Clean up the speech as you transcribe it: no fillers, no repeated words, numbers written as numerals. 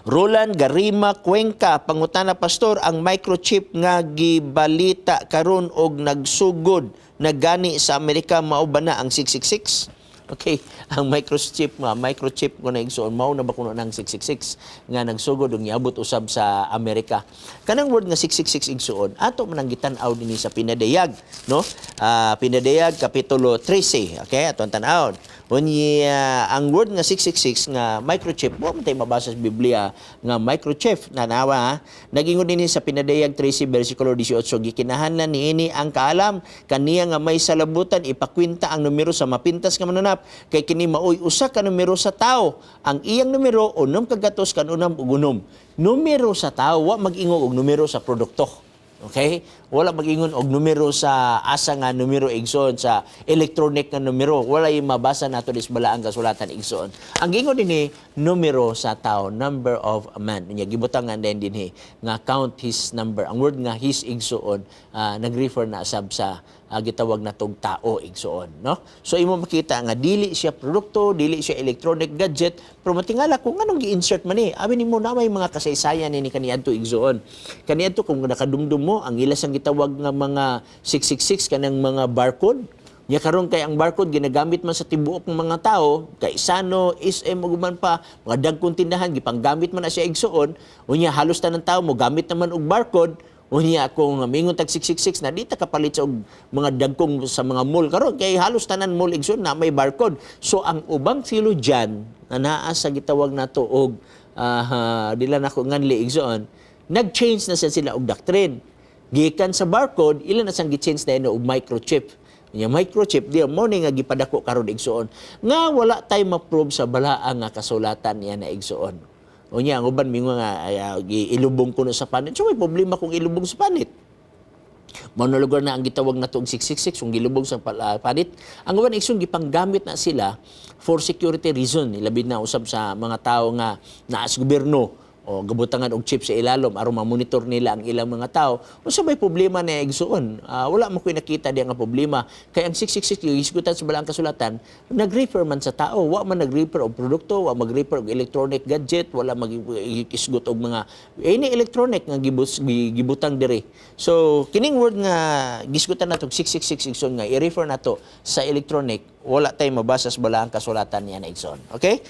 Roland Garima Cuenca, pangutana, Pastor, ang microchip nga gibalita karon og nagsugod na gani sa Amerika, mao ba na ang 666? Okay, ang microchip nga microchip ko na, igsoon, mao na ba kuno nang 666 nga nagsugod ug niabot usab sa Amerika? Kanang word nga 666, igsoon, ato man ang gitan-aw dinhi sa Pinadayag, no? Ah, Pinadayag kapitulo 13, okay, ato ang tan-awon. Unya ang word nga 666 nga microchip, wa man tay mabasa sa Biblia nga microchip nanawa ha. Nagingon dinhi sa Pinadayag 13 bersikulo 18, gikinahanglan niini ang kaalam kaniya nga may salabutan ipakwenta ang numero sa mapintas nga mananap, kay kini maoy usa ka numero sa tao. Ang iyang numero 696. Numero sa tao, wa mag-ingon og numero sa produkto. Okay? Wala mag-ingon og numero sa asa nga numero, igsoon, sa electronic nga numero. Wala yung mabasa nato dis balaang kasulatan, igsoon. Ang gingon dinhi, numero sa tao, number of a man. Unya gibutangan din dinhi nga count his number. Ang word nga his, igsoon, nag-refer na sab sa gitawag na tog tao, igsoon, no? So imo makita nga dili siya produkto, dili siya electronic gadget, pero matingala kung anong gi-insert man ni. Abi nimo na may mga kasaysayan ni kaniadto, igsoon. Kaniadto, kung nakadumdum mo ang ila sang gitawag nga mga 666 kanang mga barcode. Nya karon kay ang barcode ginagamit man sa tibuok ng mga tao, kay Sano, SM ug uban pa, mga dagkong tindahan gipanggamit man na siya, igsoon. Unya halos tanan tao mo gamit naman og barcode. Unya kung mingon tag 666 na di ta kapalit sa og mga dagkong sa mga mall karon kay halos tanan mall, igsoon, na may barcode. So ang ubang theologian nga naa sa gitawag nato og dila nako nganli, igsoon, nag-change na sila og doctrine. Gikan sa barcode, ila na sang gi-change na og microchip. Nya microchip di mo ni nga gipadako karon, igsoon, nga wala tay ma-prove sa balaang nga kasulatan niya na, igsoon. Unya ang uban mingon nga ay, ilubong kuno sa panit. So may problema kung ilubong sa panit. Mao na lugar na ang gitawag na og 666 kung gilubong sa panit. Ang uban, igsoon, gipanggamit na sila for security reason. Labi na usab sa mga tao nga naa sa gobyerno o gabutangan og chip sa ilalom aron ma-monitor nila ang ilang mga tao. Unsa may problema na, igsoon? Ah, wala mo ko'y nakita diya nga problema. Kay ang 666 gisgutan sa balaang kasulatan, nag-refer man sa tao, wa man nag-refer og produkto, wa mag-refer og electronic gadget, wala mag-isgot og mga any electronic nga gibutang diri. So kining word nga gisgutan nato 666, igsoon, nga i-refer nato sa electronic, wala tay mabasa sa balaang kasulatan niya na, igsoon. Okay?